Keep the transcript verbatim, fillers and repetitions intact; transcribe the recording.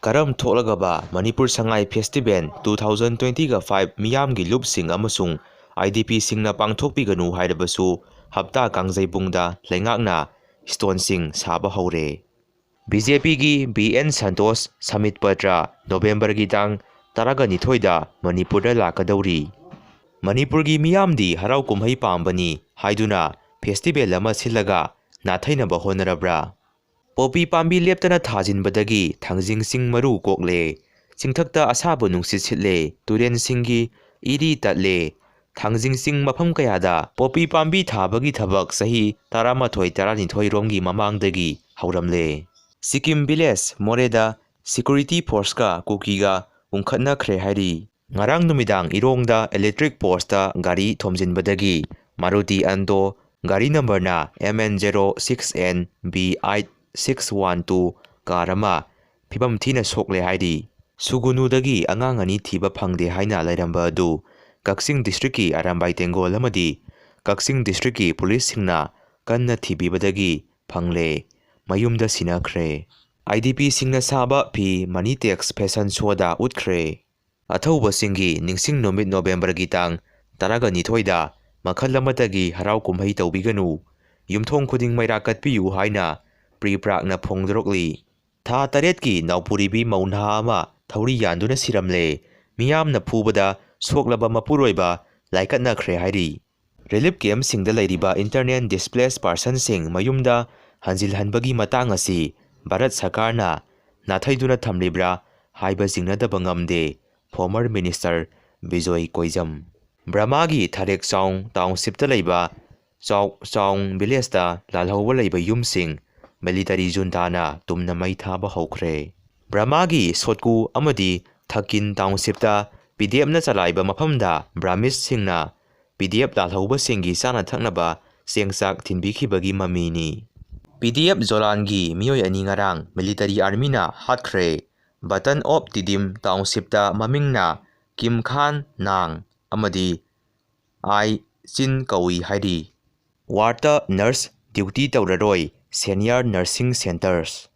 ꯀꯔꯝ ꯊꯣꯛꯂꯒꯕ Manipur Sangai festival two thousand ꯇ꯭ꯋꯦꯟꯇꯤꯒ five ꯃꯤꯌꯥꯝꯒꯤ ꯂꯨꯞꯁꯤꯡ ꯑꯃꯁꯨꯡ IDPꯁꯤꯡꯅ ꯄꯥꯡꯊꯣꯛꯄꯤꯒꯅꯨ ꯍꯥꯏꯔꯕꯁꯨ ꯍꯞꯇꯥ ꯀꯥꯡꯖꯩꯕꯨꯡꯗ ꯂꯩꯉꯥꯛꯅ ꯁ꯭ꯇꯣꯟꯁꯤꯡ ꯁꯥꯕ ꯍꯧꯔꯦ꯫ BJPꯒꯤ B N Santosh submit Patra ꯅꯣꯕꯦꯝꯕꯔꯒꯤ ꯇꯥꯡ ꯇꯔꯥꯒ ꯅꯤꯊꯣꯏꯗ ꯃꯅꯤꯄꯨꯔꯗ ꯂꯥꯛꯀꯗꯧꯔꯤ꯫ ꯃꯅꯤꯄꯨꯔꯒꯤ ꯃꯤꯌꯥꯝꯗꯤ ꯍꯔꯥꯎ ꯀꯨꯝꯍꯩ ꯄꯥꯝꯕꯅꯤ ꯍꯥꯏꯗꯨꯅ ꯐꯦꯁꯇꯤꯚꯦꯜ ꯑꯃ ꯁꯤꯜꯂꯒ ꯅꯥꯊꯩꯅꯕ ꯍꯣꯠꯅꯔꯕ꯭ꯔꯥ? ꯄꯣꯄꯤ ꯄꯥꯝꯕꯤ ꯂꯦꯞꯇꯅ ꯊꯥꯖꯤꯟꯕꯗꯒꯤ ꯊꯥꯡꯖꯤꯡ ꯆꯤꯡ ꯃꯔꯨ ꯀꯣꯛꯂꯦ, ꯆꯤꯡꯊꯛꯇ ꯑꯁꯥꯕ ꯅꯨꯡꯁꯤꯠ ꯁꯤꯠꯂꯦ, ꯇꯨꯔꯦꯟꯁꯤꯡꯒꯤ ꯏꯔꯤ ꯇꯠꯂꯦ, ꯊꯥꯡꯖꯤꯡ ꯆꯤꯡ ꯃꯐꯝ ꯀꯌꯥꯗ ꯄꯣꯄꯤ ꯄꯥꯝꯕꯤ ꯊꯥꯕꯒꯤ ꯊꯕꯛ ꯆꯍꯤ ꯇꯔꯥꯃꯥꯊꯣꯏ ꯇꯔꯥꯅꯤꯊꯣꯏ ꯔꯣꯝꯒꯤ ꯃꯃꯥꯡꯗꯒꯤ ꯍꯧꯔꯝꯂꯦ꯫ ꯁꯤꯛꯀꯤꯝ ꯚꯤꯂꯦꯖ ꯃꯣꯔꯦꯗ ꯁꯦꯀ꯭ꯌꯨꯔꯤꯇꯤ ꯐꯣꯔꯁꯀ ꯀꯨꯀꯤꯒ ꯎꯪꯈꯠꯅꯈ꯭ꯔꯦ ꯍꯥꯏꯔꯤ꯫ ꯉꯔꯥꯡ ꯅꯨꯃꯤꯗꯥꯡ ꯏꯔꯣꯡꯗ ꯏꯂꯦꯛꯇ꯭ꯔꯤꯛ ꯄꯣꯁꯇ ꯒꯥꯔꯤ ꯊꯣꯝꯖꯤꯟꯕꯗꯒꯤ ꯃꯥꯔꯨꯇꯤ ꯑꯟꯗꯣ ꯒꯥꯔꯤ ꯅꯝꯕꯔꯅ M N zero six N B eight six one two car ꯑꯃ ꯐꯤꯕꯝ ꯊꯤꯅ ꯁꯣꯛꯂꯦ ꯍꯥꯏꯔꯤ꯫ ꯁꯨꯒꯨꯅꯨꯗꯒꯤ ꯑꯉꯥꯡ ꯑꯅꯤ ꯊꯤꯕ ꯐꯪꯗꯦ ꯍꯥꯏꯅ ꯂꯩꯔꯝꯕ ꯑꯗꯨ ꯀꯛꯆꯤꯡ ꯗꯤꯁꯇ꯭ꯔꯤꯛꯀꯤ ꯑꯔꯥꯝꯕꯥꯏ ꯇꯦꯡꯒꯣꯜ ꯑꯃꯗꯤ ꯀꯛꯆꯤꯡ ꯗꯤꯁꯇ꯭ꯔꯤꯛꯀꯤ ꯄꯨꯂꯤꯁꯁꯤꯡꯅ ꯀꯟꯅ ꯊꯤꯕꯤꯕꯗꯒꯤ ꯐꯪꯂꯦ꯫ ꯃꯌꯨꯝꯗ ꯁꯤꯟꯅꯈ꯭ꯔꯦ꯫ IDPꯁꯤꯡꯅ ꯁꯥꯕ ꯐꯤ ꯃꯅꯤ ꯇꯦꯛꯁ ꯐꯦꯁꯟ ꯁꯣꯗ ꯎꯠꯈ꯭ꯔꯦ꯫ ꯑꯊꯧꯕꯁꯤꯡꯒꯤ ꯅꯤꯡꯁꯤꯡ ꯅꯨꯃꯤꯠ ꯅꯣꯕꯦꯝꯕꯔꯒꯤ ꯇꯥꯡ ꯇꯔꯥꯒ ꯅꯤꯊꯣꯏꯗ ꯃꯈꯜ ꯑꯃꯠꯇꯒꯤ ꯍꯔꯥꯎ ꯀꯨꯝꯍꯩ ꯇꯧꯕꯤꯒꯅꯨ, ꯌꯨꯝꯊꯣꯡ ꯈꯨꯗꯤꯡ ꯃꯩꯔꯥ ꯀꯠꯄꯤꯌꯨ ꯍꯥꯏꯅ ꯄ꯭ꯔꯤ ꯄ꯭ꯔꯥꯛꯅ ꯐꯣꯡꯗꯣꯔꯛꯂꯤ꯫ ꯊꯥ ꯇꯔꯦꯠꯀꯤ ꯅꯥꯎꯄꯨꯔꯤꯕꯤ ꯃꯧ ꯅꯍꯥ ꯑꯃ ꯊꯧꯔꯤ ꯌꯥꯟꯗꯨꯅ ꯁꯤꯔꯝꯂꯦ꯫ ꯃꯤꯌꯥꯝꯅ ꯐꯨꯕꯗ ꯁꯣꯛꯂꯕ ꯃꯄꯨꯔꯣꯏꯕ ꯂꯥꯏꯀꯠꯅꯈ꯭ꯔꯦ ꯍꯥꯏꯔꯤ꯫ ꯔꯤꯂꯤꯐ ꯀꯦꯝꯞꯁꯤꯡꯗ ꯂꯩꯔꯤꯕ internally displaced personꯁꯤꯡ ꯃꯌꯨꯝꯗ ꯍꯟꯖꯤꯜꯍꯟꯕꯒꯤ ꯃꯇꯥꯡ ꯑꯁꯤ ꯚꯥꯔꯠ ꯁꯔꯀꯥꯔꯅ ꯅꯥꯊꯩꯗꯨꯅ ꯊꯝꯂꯤꯕ꯭ꯔꯥ ꯍꯥꯏꯕ ꯆꯤꯡꯅꯗꯕ ꯉꯝꯗꯦ, former minister ꯕꯤꯖꯣꯏ ꯀꯣꯏꯖꯝ꯫ ꯕ꯭ꯔꯃꯥꯒꯤ ꯊꯔꯦꯛ ꯆꯥꯎꯡ townshipꯇ ꯂꯩꯕ ꯆꯥꯎ ꯆꯥꯎꯡ villageꯇ ꯂꯥꯜꯍꯧꯕ ꯂꯩꯕ ꯌꯨꯝꯁꯤꯡ military juntaꯅ ꯇꯨꯝꯅ ꯃꯩ ꯊꯥꯕ ꯍꯧꯈ꯭ꯔꯦ꯫ ꯕ꯭ꯔꯃꯥꯒꯤ ꯁꯣꯠꯀꯨ ꯑꯃꯗꯤ ꯊꯀꯤꯟ townshipꯇ PDFꯅ ꯆꯂꯥꯏꯕ ꯃꯐꯝꯗ Brahminsꯁꯤꯡꯅ PDF ꯂꯥꯜꯍꯧꯕꯁꯤꯡꯒꯤ ꯆꯥꯅ ꯊꯛꯅꯕ ꯆꯦꯡ ꯆꯥꯛ ꯊꯤꯟꯕꯤꯈꯤꯕꯒꯤ ꯃꯃꯤꯅꯤ꯫ PDF ꯖꯣꯂꯥꯟꯒꯤ ꯃꯤꯑꯣꯏ ꯑꯅꯤ ꯉꯔꯥꯡ military armyꯅ ꯍꯥꯠꯈ꯭ꯔꯦ꯫ Button of Tedim townshipꯇ ꯃꯃꯤꯡꯅ ꯀꯤꯝ ꯈꯥꯟ ꯅꯥꯡ ꯑꯃꯗꯤ ꯑꯥꯏ ꯆꯤꯟ ꯀꯧꯏ ꯍꯥꯏꯔꯤ꯫ Wardꯇ nurse duty ꯇꯧꯔꯔꯣꯏ, senior nursing centres꯫